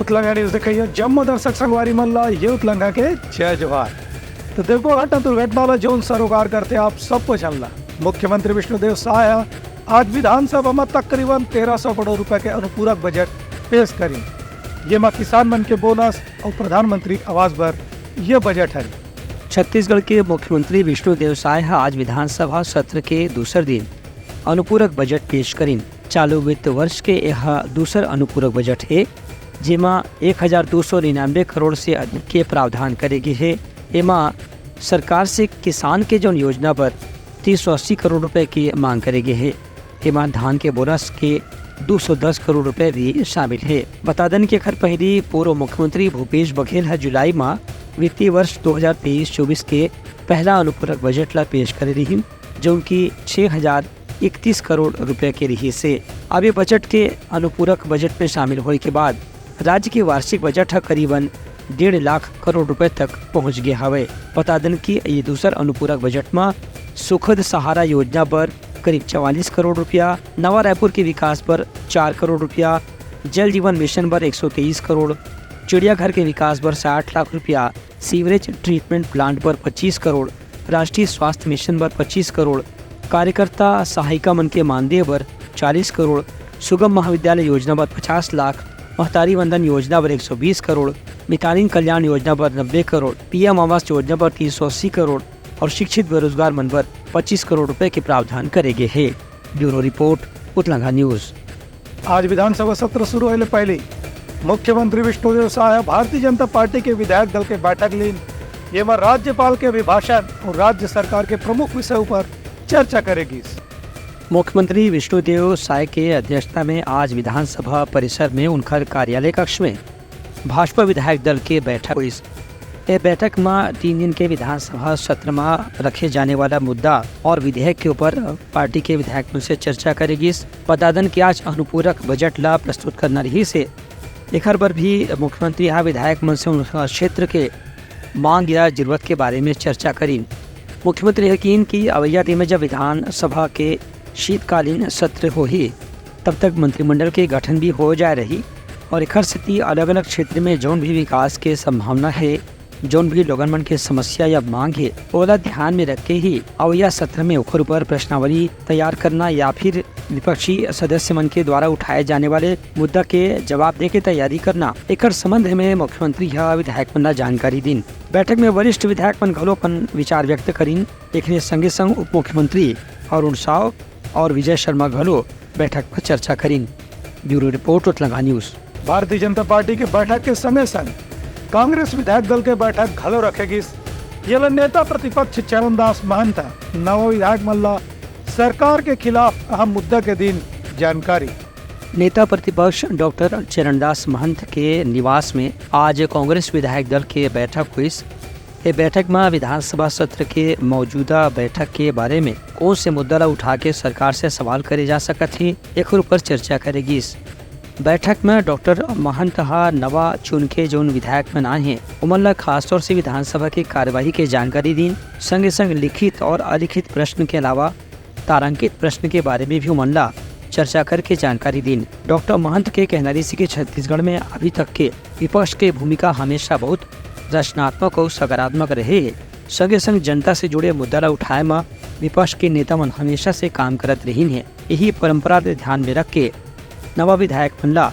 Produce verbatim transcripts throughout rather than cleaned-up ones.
उतलंघा news देखइया जम्मो दर्शक संगवारी मन ला ये उतलंघा के जय जोहार। तो देखो घटना दुर्घटना ला जौन सरोकार करथे आप सबो झन ला। मुख्यमंत्री विष्णुदेव साय ह आज विधानसभा म तकरीबन तेरह सौ करोड़ रुपए के अनुपूरक बजट पेश करिन। ये म किसान मन के बोनस अउ प्रधानमंत्री आवास बर ये बजट हरे। छत्तीसगढ़ के मुख्यमंत्री विष्णुदेव साय ह आज विधानसभा सत्र के दूसर दिन अनुपूरक बजट पेश करिन। चालू वित्त वर्ष के यह दूसर अनुपूरक बजट हे, जेमा एक हजार दो सौ निन्यानवे करोड़ से अधिक के प्रावधान करे गे हे। एमा सरकार से किसान के जौन योजना बर तीन सौ अस्सी करोड़ रुपए के मांग करे गे हे, एमा धान के बोनस के दो सौ दस करोड़ रुपए भी शामिल हे। बता दन कि एखर पहिली पूर्व मुख्यमंत्री भूपेश बघेल ह जुलाई म वित्तीय वर्ष दो हजार तेईस चौबीस के पहला अनुपूरक बजट ला पेश करे रिहिन, जौन की छह हजार इकतीस करोड़ रुपए के रिहिस हे। अब ये बजट के अनुपूरक बजट में शामिल होए के बाद राज्य के वार्षिक बजट ह करीबन डेढ़ लाख करोड़ रुपए तक पहुंच गए हवे। बता दन कि ये दूसर अनुपूरक बजट म सुखद सहारा योजना बर करीब चवालीस करोड़ रुपया, नवा रायपुर के विकास बर चार करोड़ रुपया, जल जीवन मिशन बर एक सौ तेईस करोड़, चिड़ियाघर के विकास बर साठ लाख रुपया, सीवरेज ट्रीटमेंट प्लांट बर पच्चीस करोड़, राष्ट्रीय स्वास्थ्य मिशन बर पच्चीस करोड़, कार्यकर्ता सहायिका मन के मानदेय बर चालीस करोड़, सुगम महाविद्यालय योजना बर पचास लाख, महतारी वंदन योजना बर एक सौ बीस करोड़, मितानिन कल्याण योजना बर नब्बे करोड़, पीएम आवास योजना बर तीन सौ अस्सी करोड़ और शिक्षित बेरोजगार मन बर पच्चीस करोड़ रुपए के प्रावधान करे गे हे। Bureau report, Utlangha news. आज विधानसभा सत्र शुरू होए ले पहले मुख्यमंत्री विष्णुदेव साय ह भारतीय जनता पार्टी के विधायक दल के बैठक लीन, जेमा राज्यपाल के अभिभाषण और राज्य सरकार के प्रमुख विषय ऊपर चर्चा करे गिस। मुख्यमंत्री विष्णुदेव साय के अध्यक्षता में आज विधानसभा परिसर में उनकर कार्यालय कक्ष में भाजपा विधायक दल के बैठक होइस। ए बैठक म तीन दिन के विधानसभा सत्र म रखे जाने वाला मुद्दा और विधेयक के ऊपर पार्टी के विधायक मन से चर्चा करे गिस। बता दन कि आज अनुपूरक बजट ला प्रस्तुत करना रहिस हे। एखर बर भी मुख्यमंत्री ह विधायक मन से उनका क्षेत्र के मांग या जरूरत के बारे में चर्चा करिन। मुख्यमंत्री ह किन कि अवइया दिन में जब विधानसभा के शीतकालीन सत्र होही, तब तक मंत्रिमंडल के गठन भी हो जाए रही और एखर सेती अलग-अलग क्षेत्र में जौन भी विकास के संभावना हे, जौन भी लोगन मन के समस्या या मांग हे, ओला ध्यान में रख के ही अवइया सत्र में ओखर ऊपर प्रश्नावली तैयार करना या फिर विपक्षी सदस्य मन के द्वारा उठाए जाने वाले मुद्दा के जवाब दे के तैयारी करना, एकर संबंध में मुख्यमंत्री ह विधायक मन ला जानकारी दिन। बैठक में वरिष्ठ विधायक मन घलो अपन विचार व्यक्त करिन। एकरे संगे संग उप मुख्यमंत्री अरुण साव और विजय शर्मा घलो बैठक पर चर्चा करिन। Bureau report, Utlangha news. Bharatiya Janata party के बैठक के संगे संग कांग्रेस विधायक दल के बैठक घलो रखे गिस। ये ल नेता प्रतिपक्ष चरणदास महंत ह नवा विधायक मन ला सरकार के खिलाफ अहम मुद्दा के दिन जानकारी। नेता प्रतिपक्ष डॉक्टर चरणदास महंत के निवास में आज कांग्रेस विधायक दल के बैठक हुइस। ए बैठक म विधानसभा सत्र के मौजूदा बैठक के बारे में कौन से मुद्दा ला उठा के सरकार से सवाल करे जा सकत हे, एखर ऊपर चर्चा करे गिस। बैठक म डॉक्टर महंत ह नवा चुन के जौन विधायक मन आए हें, ओमन ला खासतौर से विधानसभा के कार्यवाही के जानकारी दीन। संगे संग लिखित और अलिखित प्रश्न के अलावा तारांकित प्रश्न के बारे में भी ओमन ला चर्चा करके जानकारी दीन। डॉक्टर महंत के कहना रहिस कि छत्तीसगढ़ में अभी तक के विपक्ष के भूमिका हमेशा बहुत रचनात्मक और सकारात्मक रहे हे। संगे संग जनता से जुड़े मुद्दा ला उठाए म विपक्ष के नेता मन हमेशा से काम करत रहिन हे। यही परंपरा ला ध्यान में रख के नवा विधायक मन ला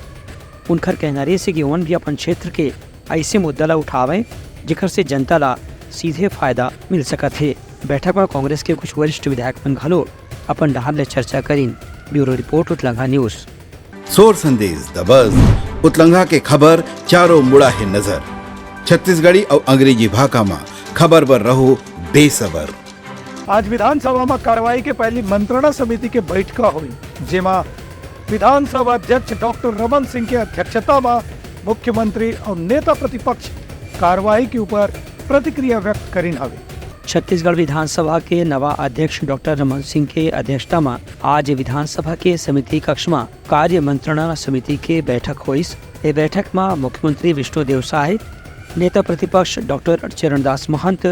उनकर कहना रहिस कि ओमन भी अपन क्षेत्र के ऐसे मुद्दा ला उठावें, जेकर से जनता ला सीधे फायदा मिल सकत हे। बैठक म कांग्रेस के कुछ वरिष्ठ विधायक मन घलो अपन डहार ले चर्चा करिन। Bureau report, Utlangha news. सोर संदेश, द बज, उतलंघा के खबर चारों मुड़ा हे नजर। छत्तीसगढ़ी अउ अंग्रेजी भाखा म खबर बर रहो बेसबर। आज विधानसभा म कार्रवाई के पहली मंत्रणा समिति के बैठका होई, जेमा विधानसभा अध्यक्ष डॉक्टर रमन सिंह के अध्यक्षता म मुख्यमंत्री अउ नेता प्रतिपक्ष कार्रवाई के ऊपर प्रतिक्रिया व्यक्त करिन हवे। छत्तीसगढ़ विधानसभा के नवा अध्यक्ष डॉक्टर रमन सिंह के अध्यक्षता म आज विधानसभा के समिति कक्ष म कार्य मंत्रणा समिति के बैठक होइस। ए बैठक म मुख्यमंत्री विष्णुदेव साय, नेता प्रतिपक्ष डॉक्टर चरणदास महंत,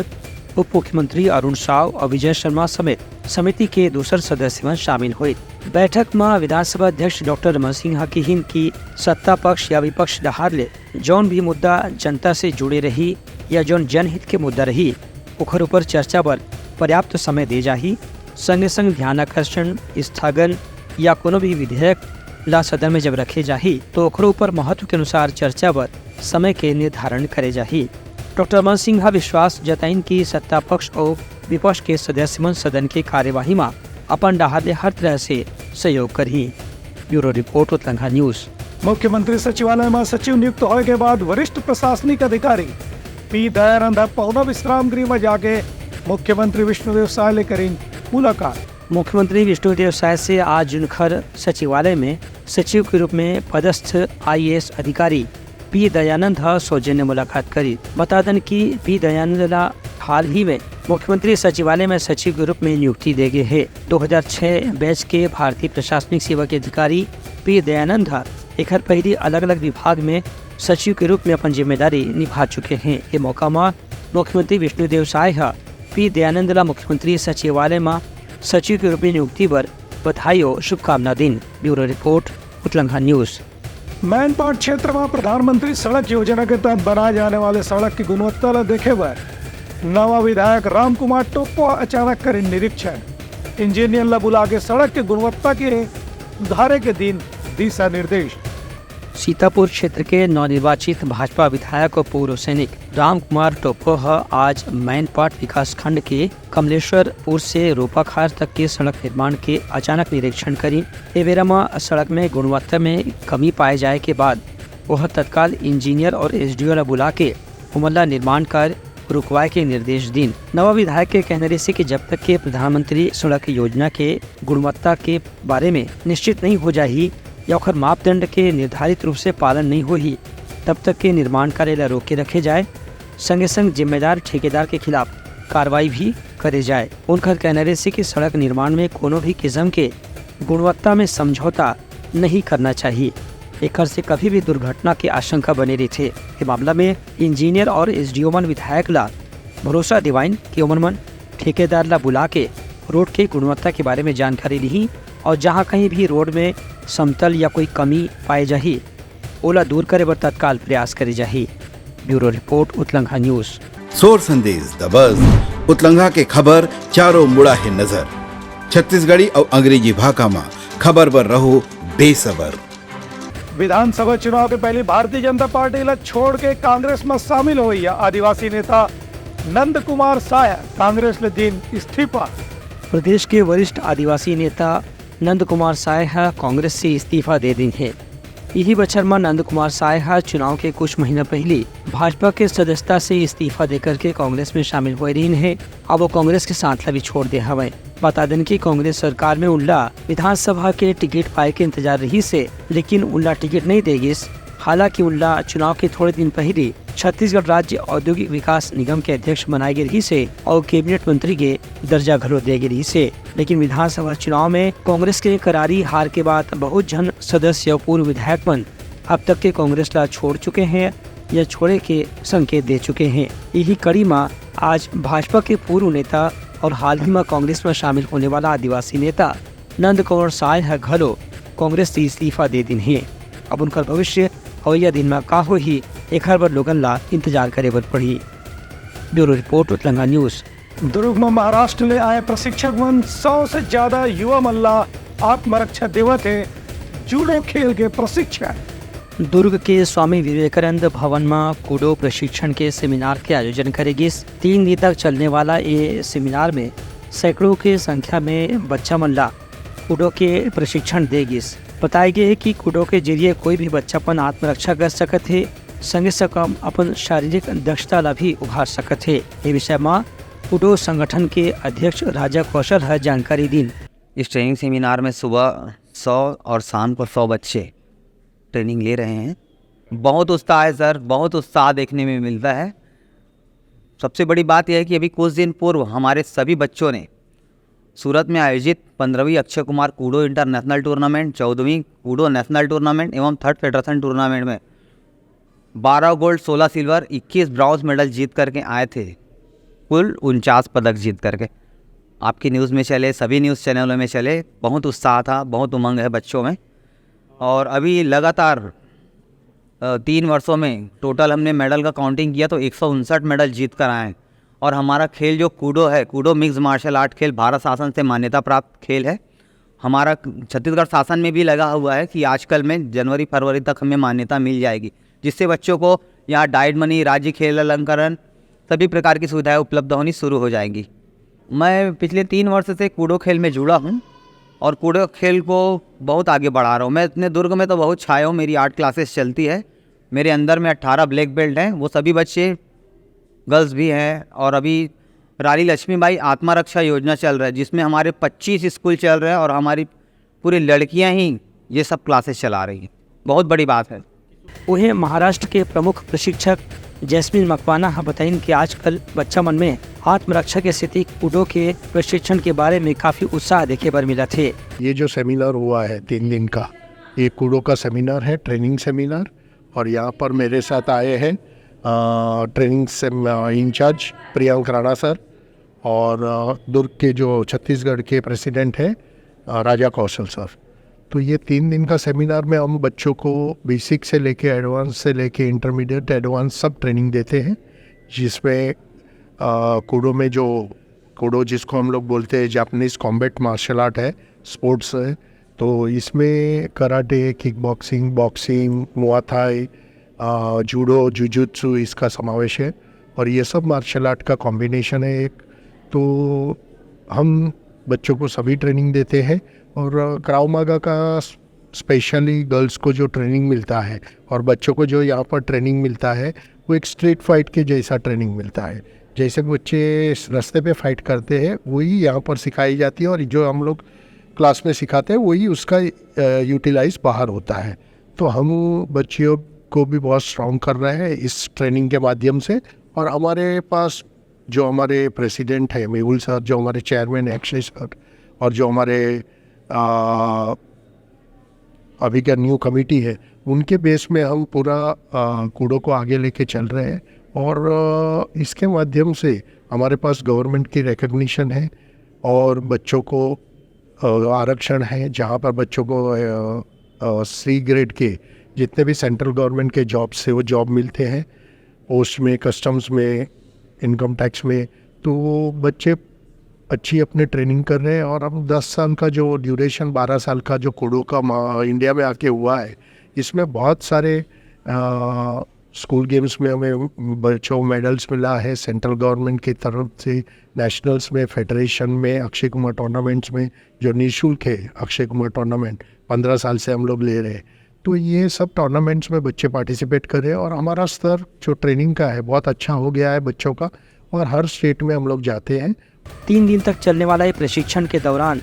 उप मुख्यमंत्री अरुण साव और विजय शर्मा समेत समिति के दूसर सदस्य मन शामिल हुए। बैठक म विधानसभा अध्यक्ष डॉक्टर रमन सिंह ह किहिन कि सत्ता पक्ष या विपक्ष डहार ले जौन भी मुद्दा जनता से जुड़े रही या जौन जनहित के मुद्दा रही, ओखर ऊपर चर्चा बर पर्याप्त समय दे जाही। संगे संग ध्यानाकर्षण, स्थगन या कोनो भी विधेयक ला सदन में जब रखे जाही, तो ओखरो ऊपर महत्व के अनुसार चर्चा बर समय के निर्धारण करे जाही। डॉक्टर रमन सिंह ह विश्वास जताइन कि सत्ता पक्ष अउ विपक्ष के सदस्य मन सदन के कार्यवाही म अपन डहार ले हर तरह से सहयोग करही। Bureau report, Utlangha news. मुख्यमंत्री सचिवालय म सचिव नियुक्त होए के बाद वरिष्ठ प्रशासनिक अधिकारी पी दयानंद ह पहुना विश्राम गृह म जाके मुख्यमंत्री विष्णुदेव साय ले करिन मुलाकात। मुख्यमंत्री विष्णुदेव साय से आज उनखर सचिवालय में सचिव के रूप में पदस्थ आईएएस अधिकारी पी दयानंद ह सौजन्य मुलाकात करी। बता दन कि पी दयानंद ला हाल ही में मुख्यमंत्री सचिवालय में सचिव के रूप में नियुक्ति दे गे हे। दो हज़ार छह बैच के भारतीय प्रशासनिक सेवा के अधिकारी पी दयानंद ह एखर पहिली अलग-अलग विभाग में सचिव के रूप में अपन जिम्मेदारी निभा चुके हे। ये मौका म मुख्यमंत्री विष्णुदेव साय ह पी दयानंद ला मुख्यमंत्री सचिवालय म सचिव के रूप में नियुक्ति बर बधाई अउ शुभकामना दिन। Bureau report, Utlangha news. Mainpat क्षेत्र म प्रधानमंत्री सड़क योजना के तहत बनाए जाने वाले सड़क की गुणवत्ता ला देखे बर नवा विधायक रामकुमार टोप्पो अचानक करिन निरीक्षण। इंजीनियर ला बुला के सड़क के गुणवत्ता के सुधारे के दिन दिशा निर्देश। सीतापुर क्षेत्र के नवनिर्वाचित भाजपा विधायक और पूर्व सैनिक रामकुमार टोप्पो ह आज मैनपाट विकासखंड के कमलेश्वरपुर से रोपाखार तक के सड़क निर्माण के अचानक निरीक्षण करिन। ए बेरा म सड़क में गुणवत्ता में कमी पाए जाए के बाद ओह तत्काल इंजीनियर और एसडीओ ला बुला के ओमन ला निर्माण कार्य रुकवाए के निर्देश दीन। नवा विधायक के कहना रहिसे कि जब तक के प्रधानमंत्री सड़क योजना के गुणवत्ता के बारे में निश्चित नहीं हो जाही या ओखर मापदंड के निर्धारित रूप से पालन नहीं होही, तब तक के निर्माण कार्य ला रोक के रखे जाए। संगे संग जिम्मेदार ठेकेदार के खिलाफ कार्रवाई भी करे जाए। उनकर कहना रहिसे कि सड़क निर्माण में कोनो भी किस्म के गुणवत्ता में समझौता नहीं करना चाहिए। एकर से कभी भी दुर्घटना के आशंका बने रहिथे। ये मामला में इंजीनियर और एसडीओ मन विधायक ला भरोसा दिवाइन कि ओमन मन ठेकेदार ला बुला के रोड के गुणवत्ता के बारे में जानकारी लिही और जहां कहीं भी रोड में समतल या कोई कमी पाए जाही, ओला दूर करे बर तत्काल प्रयास करे जाही। Bureau report, Utlangha news. सोर संदेश दबस, उतलंघा के खबर चारों मुड़ा हे नजर। छत्तीसगढ़ी अउ अंग्रेजी भाखा म खबर बर रहो बेसबर। विधानसभा चुनाव के पहली भारतीय जनता पार्टी ला छोड़ के कांग्रेस म शामिल होइया आदिवासी नेता नंद कुमार साय कांग्रेस ले दिन इस्तीफा। प्रदेश के वरिष्ठ आदिवासी नेता नंद कुमार साय ह कांग्रेस से इस्तीफा दे दिन हे। इही बछर म नंद कुमार साय ह चुनाव के कुछ महीना पहिली भाजपा के सदस्यता से इस्तीफा देकर के कांग्रेस में शामिल होए रहिन हे। अब वो कांग्रेस के साथ ला भी छोड़ दे हवय। बता देन कि कांग्रेस सरकार में उनला विधानसभा के टिकट पाए के इंतजार रहिस हे, लेकिन उनला टिकट नहीं दे गिस। हालांकि उनला चुनाव के थोड़े दिन पहिली छत्तीसगढ़ राज्य औद्योगिक विकास निगम के अध्यक्ष बनाए गे रहिस हे और कैबिनेट मंत्री के दर्जा घलो दे गे रहिस हे, लेकिन विधानसभा चुनाव में कांग्रेस के करारी हार के बाद बहुत झन सदस्य और पूर्व विधायक मन अब तक के कांग्रेस ला छोड़ चुके हैं या छोड़े के संकेत दे चुके हैं। यही कड़ी म आज भाजपा के पूर्व नेता और हाल ही में कांग्रेस में शामिल होने वाला आदिवासी नेता नंद कुमार साय ह घलो कांग्रेस से इस्तीफा दे दिन हे। अब उनकर भविष्य अवइया दिन म का होही, एखर बर लोगन ला इंतजार करे बर पड़ही। Bureau report, Utlangha news. Durg म महाराष्ट्र ले आए प्रशिक्षक मन सौ से ज्यादा युवा मन ला आत्मरक्षा देवत हे जूडो खेल के प्रशिक्षण। दुर्ग के स्वामी विवेकानंद भवन म कूडो प्रशिक्षण के सेमिनार के आयोजन करे गिस। तीन दिन तक चलने वाला ये सेमिनार में सैकड़ों के संख्या में बच्चा मन ला कूडो के प्रशिक्षण दे गिस। बताए गे हे कि कूडो के जरिए कोई भी बच्चा अपन आत्मरक्षा कर सकत हे, संगे संग अपन शारीरिक दक्षता ला भी उभार सकत हे। ये विषय म कूडो संगठन के अध्यक्ष राजा कौशल ह जानकारी दीन। इस ट्रेनिंग सेमिनार में सुबह सौ और शाम को सौ बच्चे ट्रेनिंग ले रहे हैं। बहुत उत्साह है सर, बहुत उत्साह देखने में मिलता है। सबसे बड़ी बात यह है कि अभी कुछ दिन पूर्व हमारे सभी बच्चों ने सूरत में आयोजित पंद्रहवीं Akshay Kumar Koodo international tournament, चौदहवीं कूडो नेशनल टूर्नामेंट एवं थर्ड फेडरेशन टूर्नामेंट में बारह गोल्ड, सोलह सिल्वर, इक्कीस ब्रॉन्ज मेडल जीत करके आए थे। कुल उनचास पदक जीत करके। आपकी न्यूज़ में चले, सभी न्यूज़ चैनलों में चले, बहुत उत्साह था, बहुत उमंग है बच्चों में। और अभी लगातार तीन वर्षों में टोटल हमने मेडल का काउंटिंग किया तो एक सौ उनसठ मेडल जीत कर आए हैं। और हमारा खेल जो कूडो है, कूडो मिक्स मार्शल आर्ट खेल भारत शासन से मान्यता प्राप्त खेल है। हमारा छत्तीसगढ़ शासन में भी लगा हुआ है कि आजकल में जनवरी फरवरी तक हमें मान्यता मिल जाएगी, जिससे बच्चों को यहाँ डाइट मनी, राज्य खेल अलंकरण, सभी प्रकार की सुविधाएं उपलब्ध होनी शुरू हो जाएंगी। मैं पिछले तीन वर्ष से कूडो खेल में जुड़ा हूँ और कूडो खेल को बहुत आगे बढ़ा रहा हूँ। मैं अपने दुर्ग में तो बहुत छाया हूँ, मेरी आठ क्लासेस चलती है। मेरे अंदर में अट्ठारह ब्लैक बेल्ट हैं, वो सभी बच्चे गर्ल्स भी हैं। और अभी रानी लक्ष्मीबाई आत्मा रक्षा योजना चल रहा है, जिसमें हमारे पच्चीस स्कूल चल रहे हैं और हमारी पूरी लड़कियां ही ये सब क्लासेस चला रही हैं। बहुत बड़ी बात है। उहें महाराष्ट्र के प्रमुख प्रशिक्षक जैस्मिन मकवाना ह बताइन कि आजकल बच्चा मन में आत्मरक्षा के सेती कूडो के प्रशिक्षण के बारे में काफी उत्साह देखे बर मिलत हे। ये जो सेमिनार हुआ है तीन दिन का, ये कूडो का सेमिनार है, ट्रेनिंग सेमिनार। और यहाँ पर मेरे साथ आए हैं ट्रेनिंग से इंचार्ज प्रियांक राणा सर और अ, दुर्ग के जो छत्तीसगढ़ के प्रेसिडेंट हैं अ, राजा कौशल सर। तो ये तीन दिन का सेमिनार में हम बच्चों को बेसिक से लेके एडवांस से लेके इंटरमीडिएट, एडवांस सब ट्रेनिंग देते हैं, जिसमें अ, कूडो में जो कूडो जिसको हम लोग बोलते हैं जापानीज कॉम्बैट मार्शल आर्ट है, स्पोर्ट्स है, तो इसमें कराटे, किक बॉक्सिंग, बॉक्सिंग, मुआ थाई, अ, जूडो, जुजुत्सु इसका समावेश है। और ये सब मार्शल आर्ट का कॉम्बिनेशन है एक। तो हम बच्चों को सभी ट्रेनिंग देते हैं। और अ, क्राव मागा का स्पेशली गर्ल्स को जो ट्रेनिंग मिलता है और बच्चों को जो यहाँ पर ट्रेनिंग मिलता है, वो एक स्ट्रीट फाइट के जैसा ट्रेनिंग मिलता है। जैसे बच्चे रास्ते पे फाइट करते हैं, वही यहाँ पर सिखाई जाती है और जो हम लोग क्लास में सिखाते हैं, वही उसका यूटिलाइज बाहर होता है। तो हम बच्चियों को भी बहुत स्ट्रांग कर रहे हैं इस ट्रेनिंग के माध्यम से। और हमारे पास जो हमारे प्रेसिडेंट हैं मेहुल सर, जो हमारे चेयरमैन हैं अक्षय सर, और जो हमारे आ, अभी का न्यू कमेटी है, उनके बेस में हम पूरा आ, कूडो को आगे लेके चल रहे हैं। और आ, इसके माध्यम से हमारे पास गवर्नमेंट की रिकग्निशन है और बच्चों को आ, आरक्षण है, जहाँ पर बच्चों को सी ग्रेड के जितने भी सेंट्रल गवर्नमेंट के जॉब्स है, वो जॉब मिलते हैं, पोस्ट में, कस्टम्स में, इनकम टैक्स में। तो वो बच्चे अच्छी अपने ट्रेनिंग कर रहे हैं। और हम दस साल का जो ड्यूरेशन, बारह साल का जो कूडो का मा- इंडिया में आके हुआ है, इसमें बहुत सारे आ, स्कूल गेम्स में हमें बच्चों मेडल्स मिला है सेंट्रल गवर्नमेंट की तरफ से, नेशनल्स में, फेडरेशन में, अक्षय कुमार टूर्नामेंट्स में, जो निःशुल्क है अक्षय कुमार टूर्नामेंट, पंद्रह साल से हम लोग ले रहे हैं। तो ये सब टूर्नामेंट्स में बच्चे पार्टिसिपेट कर रहे हैं और हमारा स्तर जो ट्रेनिंग का है बहुत अच्छा हो गया है बच्चों का। और हर स्टेट में हम लोग जाते हैं। तीन दिन तक चलने वाला ये प्रशिक्षण के दौरान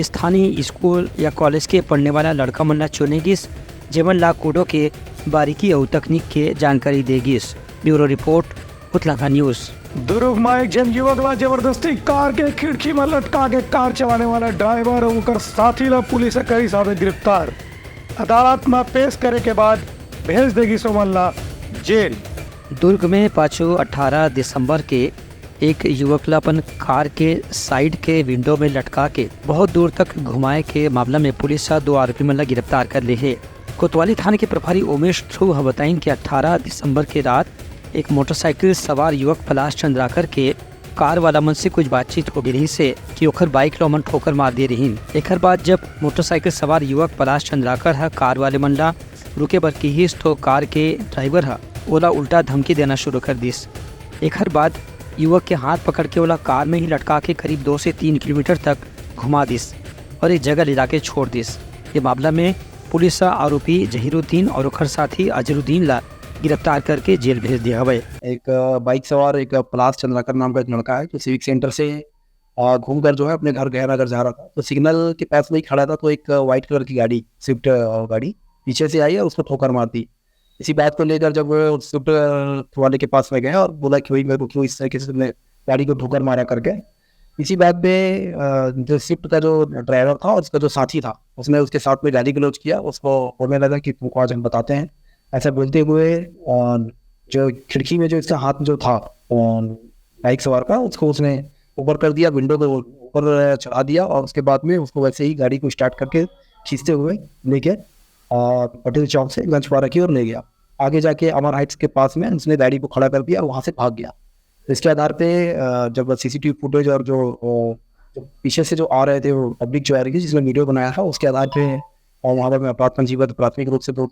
स्थानीय स्कूल या कॉलेज के पढ़ने वाला लड़का मन ला चुने गिस, जेमन ला कूडो के बारीकी अउ तकनीक के जानकारी दे गिस। Bureau report, Utlangha news. Durg म एक झन युवक ला जबरदस्ती कार के खिड़की म लटका के कार चलाने वाला ड्राइवर अउ ओकर साथी ला पुलिस ह करिस हावय गिरफ्तार। अदालत म पेश करे के बाद भेज दे गिस ओमन ला जेल। दुर्ग में पाछू अठारह दिसंबर के एक युवक ला अपन कार के साइड के विंडो में लटका के बहुत दूर तक घुमाए के मामला में पुलिस ह दो आरोपी मन ला गिरफ्तार कर ले हे। कोतवाली थाना के प्रभारी उमेश ध्रुव ह बताइन कि अठारह दिसंबर के रात एक मोटरसाइकिल सवार युवक पलाश चंद्राकर के कार वाला मन से कुछ बातचीत हो गे रहिस हे कि ओखर बाइक ल ओमन ठोकर मार दे रहिन। एखर बाद जब मोटरसाइकिल सवार युवक पलाश चंद्राकर ह कार वाले मन ला रुके बर किहिस तो कार के ड्राइवर ह ओला उल्टा धमकी देना शुरू कर दिस। एखर बाद युवक के हाथ पकड़ के ओला कार में ही लटका के करीब दो से तीन किलोमीटर तक घुमा दिस और एक जगह ले जाके छोड़ दिस। ये मामला में पुलिस ह आरोपी जहीरुद्दीन और ओखर साथी अजरुद्दीन ला गिरफ्तार करके जेल भेज दिया हवय। एक बाइक सवार एक पलाश चंद्राकर नाम का एक लड़का है जो सिविक सेंटर से घूम कर जो है अपने घर गया नगर जा रहा था। तो सिग्नल के पास में ही खड़ा था तो एक व्हाइट कलर की गाड़ी, स्विफ्ट गाड़ी पीछे से आई और उसको ठोकर मार दी। इसी बात को लेकर जब स्विफ्ट वाले के पास में गए और बोला कि भाई मेरे को क्यों इस तरीके से तुमने गाड़ी को ठोकर मारा करके। इसी बात पे जो स्विफ्ट का जो ड्राइवर था और उसका जो साथी था उसने उसके साथ में गाली गलौज किया। उसको बोलने लगा कि तुमको आज हम बताते हैं। ऐसा बोलते हुए जो खिड़की में जो इसका हाथ जो था बाइक सवार का, उसको उसने ऊपर कर दिया, विंडो को ऊपर चढ़ा दिया और उसके बाद में उसको वैसे ही गाड़ी को स्टार्ट करके खींचते हुए लेके और पटेल चौक से गंजपारा की ओर ले गया। आगे जाके अमर हाइट्स के पास में उसने गाड़ी को खड़ा कर दिया और वहाँ से भाग गया। तो इसके आधार पे अ, जब सीसीटीवी फुटेज और जो अ, जो पीछे से जो आ रहे थे, वो पब्लिक जो आ रही थी जिसने वीडियो बनाया था, उसके आधार पे और वहाँ पर अपराध पंजीबद्ध प्राथमिक रूप से दो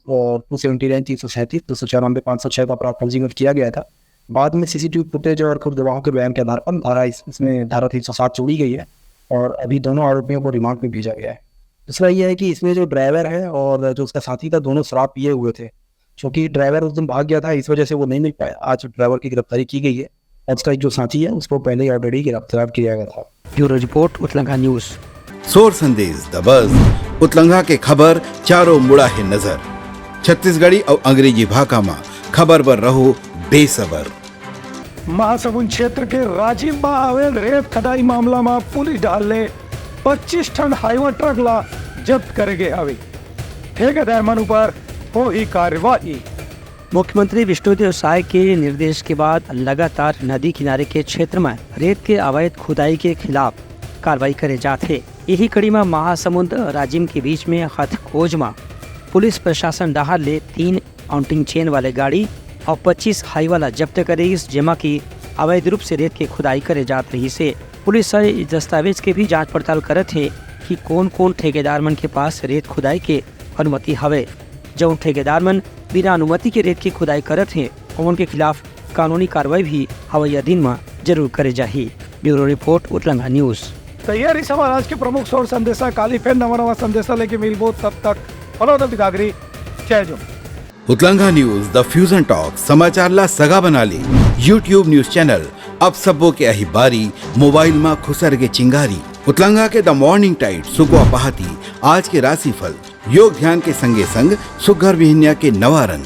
टू सेवेंटी नाइन, तीन सौ सैंतीस, दो सौ चौरानवे, पाँच सौ छः का अपराध पंजीबद्ध किया गया था। बाद में सीसीटीवी फुटेज और खुद गवाहों के बयान के आधार पर धारा इस, इसमें धारा तीन सौ सात जोड़ी गई है और अभी दोनों आरोपियों को रिमांड में भेजा गया है। दूसरा ये है कि इसमें जो ड्राइवर है और जो उसका साथी था, दोनों शराब पिए हुए थे। क्योंकि ड्राइवर उस दिन भाग गया था, इस वजह से वो नहीं मिल पाया। आज ड्राइवर की गिरफ्तारी की गई है और उसका एक जो साथी है, उसको पहले ही ऑलरेडी गिरफ्तार किया गया था। Bureau report, Utlangha news. सोर संदेश द बज। उतलंगा के खबर चारों मुड़ा है नजर। छत्तीसगढ़ी और अंग्रेजी भाखा मा खबर बर रहो बेसबर। महासमुंद क्षेत्र के राजिम मा अवैध रेत खदाई मामला मा पुलिस डाल ले पच्चीस ठन हाईवा ट्रक ला जब्त करे गे हवे। ठेकेदार मन ऊपर होही कार्रवाई। मुख्यमंत्री विष्णुदेव साय के निर्देश के बाद लगातार नदी किनारे के क्षेत्र में रेत के अवैध खुदाई के खिलाफ कार्रवाई करे जात हे। यही कड़ी में महासमुंद राजिम के बीच में हथखोज में पुलिस प्रशासन डहार ले तीन माउंटिंग चेन वाले गाड़ी और पच्चीस हाईवा ला जब्त करे गिस, जेमा की अवैध रूप से रेत के खुदाई करे जात रहिस हे। पुलिस ह इस दस्तावेज के भी जांच पड़ताल करत हे कि कोन-कोन ठेकेदार मन के पास रेत खुदाई के अनुमति हवे। जउन ठेकेदार मन बिना अनुमति के रेत की खुदाई करत हे, ओमन के खिलाफ कानूनी कार्रवाई भी अवइया दिन म जरूर करे जाही। Bureau report, Utlangha news. तैयारी सवाल आज के प्रमुख सोर संदेशा। काली फेर नवा नवा संदेशा लेके मिलबो, तब तक follow the बिदागरी। जय जोहार। उतलंगा न्यूज, द फ्यूजन टॉक, समाचार ला सगा बना ले। YouTube न्यूज चैनल, अब सबो के आही बारी, मोबाइल मा खुसर के चिंगारी। उतलंगा के द मॉर्निंग टाइड, सुकवा पहाती, आज के राशिफल, योग ध्यान के संगे संग सुग्घर बिहनिया के नवा रंग।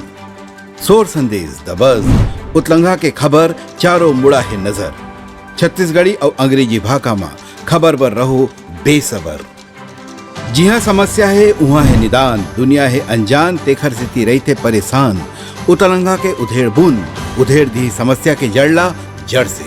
सोर संदेश द बज, उतलंगा के खबर चारों मुड़ा है नजर। छत्तीसगढ़ी और अंग्रेजी भाखा मा खबर बर रहो बेसबर। जिहाँ समस्या हे, उहाँ हे निदान, दुनिया हे अनजान, तेखर सेती रहिथे परेशान। उतलंगा के उधेड़ बुन, उधेड़ दिही समस्या के जड़ ला जड़ से।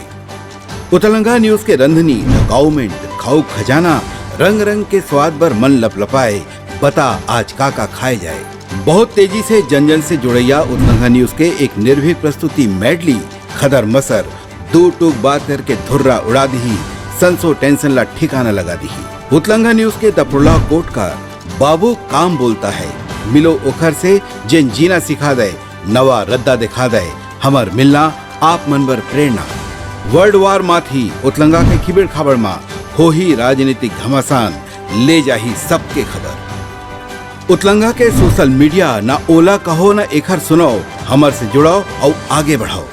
उतलंगा न्यूज के रंधनी, द काउमेंट, खाऊ खजाना, रंग रंग के स्वाद बर मन लपलपाए, बता आज का का खाए जाए। बहुत तेजी से जन जन से जुड़ैया उतलंगा न्यूज के एक निर्भीक प्रस्तुति मेडली, खदर मसर, दू टूक बात करके धुर्रा उड़ा दिही, संसो टेंशन ला ठिकाना लगा दिही। उतलंगा न्यूज के द प्रोलॉग कोट का बाबू काम बोलता है, मिलो ओखर से जेन जीना सिखा दे, नवा रद्दा दिखा दे, हमर मिलना आप मन बर प्रेरणा। वर्ल्ड वार माथी उतलंगा के खिबेड़ खाबड़ मा होही राजनीतिक घमासान, ले जाही सबके खबर। उतलंगा के सोशल मीडिया, ना ओला कहो ना एखर सुनाओ, हमर से जुड़ाओ अउ आगे बढ़ाओ।